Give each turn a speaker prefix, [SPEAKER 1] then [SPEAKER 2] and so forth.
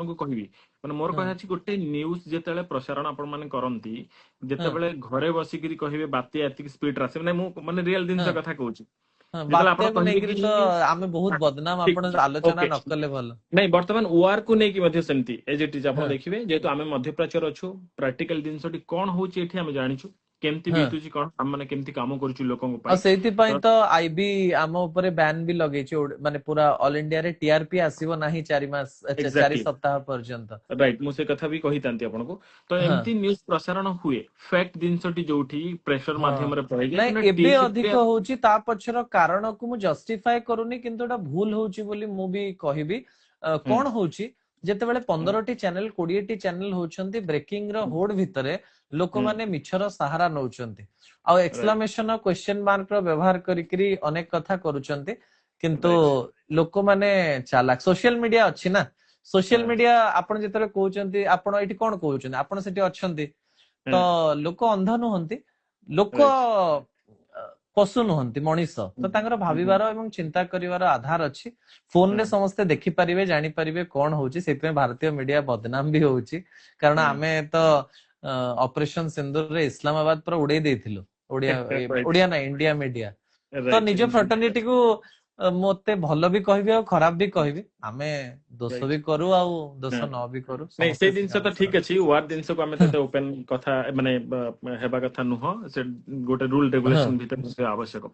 [SPEAKER 1] ଆପଣଙ୍କୁ କହିବି, ମାନେ ମୋର କହିବା ଅଛି, ଗୋଟେ ନ୍ୟୁଜ ଯେତେବେଳେ ପ୍ରସାରଣ ଆପଣ ମାନେ କରନ୍ତି, ଯେତେବେଳେ ଘରେ ବସିକିରି କହିବେ ବାତ୍ୟା ଏତିକି ସ୍ପିଡ ଆସିବ, ମାନେ ମୁଁ ମାନେ ରିଅଲ ଜିନିଷ କଥା କହୁଛି, ଯେତେବେଳେ ଆପଣ
[SPEAKER 2] ବାତ୍ୟାକୁ
[SPEAKER 1] କହିବେ
[SPEAKER 2] ନେଇକିରି
[SPEAKER 1] କି
[SPEAKER 2] ତ ଆମେ ବହୁତ ବଦନାମ, ଆପଣ ଆଲୋଚନା ନ କଲେ ଭଲ।
[SPEAKER 1] ନାଇଁ, ବର୍ତ୍ତମାନ ୱାର କୁ ନେଇକି ମଧ୍ୟ ସେମିତି ଏଜ ଇଟ୍ is ଆପଣ ଦେଖିବେ, ଯେହେତୁ ଆମେ ମଧ୍ୟପ୍ରାଚ୍ୟରେ ଅଛୁ, ପ୍ରାକ୍ଟିକାଲ ଜିନିଷଟି କଣ ହଉଛି ଏଠି ଆମେ ଜାଣିଛୁ, କେମିତି ବିତୁଛି କଣ, ଆମେ ମାନେ କେମିତି କାମ କରୁଛୁ ଲୋକଙ୍କ
[SPEAKER 2] ଆଉ
[SPEAKER 1] ପାଇଁ।
[SPEAKER 2] ସେଇଥିପାଇଁ
[SPEAKER 1] ତ
[SPEAKER 2] ତ ଆଇବି ଆମ ଉପରେ ବ୍ୟାନ୍ ବି ଲଗେଇଛି, ମାନେ ପୁରା ଅଲ ଇଣ୍ଡିଆରେ ଟିଆରପି ଆସିବ ନାହିଁ 4 ମାସ, 4 ସପ୍ତାହ ପର୍ଯ୍ୟନ୍ତ।
[SPEAKER 1] ରାଇଟ୍, ମୁଁ ସେ କଥା ବି କହିଥାନ୍ତି ଆପଣଙ୍କୁ। ତ ଏମିତି ନ୍ୟୁଜ ପ୍ରସାରଣ ହୁଏ, ଫ୍ୟାକ୍ଟ ଜିନିଷଟି ଯୋଉଠି ପ୍ରେସର ମାଧ୍ୟମରେ ପଳେଇଯାଏ।
[SPEAKER 2] ନାଇଁ,
[SPEAKER 1] କିନ୍ତୁ
[SPEAKER 2] ଏବେ ଅଧିକ ହଉଛି। ତା ପଛର କାରଣକୁ ମୁଁ ଜଷ୍ଟିଫାଏ କରୁନି, କିନ୍ତୁ ଏଟା ଭୁଲ ହଉଛି ବୋଲି ମୁଁ ବି କହିବି। କଣ ହଉଛି, ଯେତେବେଳେ 15ଟି ଚ୍ୟାନେଲ, 20ଟି ଚ୍ୟାନେଲ ହଉଛନ୍ତି, ବ୍ରେକିଂ ର ହୋଡ ଭିତରେ ଲୋକମାନେ ମିଛର ସାହାରା ନଉଛନ୍ତି ଆଉ ଏକ୍ସକ୍ଲାମେସନ, କ୍ୱେଶ୍ଚନ ମାର୍କ ର ବ୍ୟବହାର କରିକିରି ଅନେକ କଥା କରୁଛନ୍ତି। କିନ୍ତୁ ଲୋକମାନେ ଚାଲାକ। ସୋସିଆଲ ମିଡିଆ ଅଛି ନା, ସୋସିଆଲ ମିଡିଆ ଆପଣ ଯେତେବେଳେ କହୁଛନ୍ତି, ଆପଣ ଏଇଠି କଣ କହୁଛନ୍ତି, ଆପଣ ସେଠି ଅଛନ୍ତି, ତ ଲୋକ ଅନ୍ଧ ନୁହନ୍ତି, ଲୋକ ପଶୁ ନୁହନ୍ତି, ମଣିଷ ତ, ତାଙ୍କର ଭାବିବାର ଏବଂ ଚିନ୍ତା କରିବାର ଆଧାର ଅଛି। ଫୋନରେ ସମସ୍ତେ ଦେଖିପାରିବେ, ଜାଣିପାରିବେ କଣ ହଉଛି। ସେଥିପାଇଁ ଭାରତୀୟ ମିଡିଆ ବଦନାମ ବି ହଉଛି, କାରଣ ଆମେ ତ ଅପରେସନ ସିନ୍ଦୁରରେ ଇସଲାମାବାଦ ପୁରା ଉଡେଇ ଦେଇଥିଲୁ, ଓଡିଆ, ଓଡିଆ ନା ଇଣ୍ଡିଆ ମିଡିଆ ତ। ନିଜ ଫ୍ରଟର୍ନିଟିକୁ ମତେ ଭଲ ବି କହିବି ଆଉ ଖରାପ ବି କହିବି। ଆମେ ଦୋଷ ବି କରୁ ଆଉ ଦୋଷ ନ ବି କରୁ।
[SPEAKER 1] ନାଇଁ,
[SPEAKER 2] ସମସ୍ତେ
[SPEAKER 1] ସେଇ ଜିନିଷ ତ ଠିକ ଅଛି। ୱାର ଜିନିଷକୁ ଆମେ ତ ଓପେନ କଥା ମାନେ ହେବା କଥା ନୁହଁ, ସେ ଗୋଟେ ରୁଲ ରେଗୁଲେସନ ଭିତରେ ସେ ଆବଶ୍ୟକ।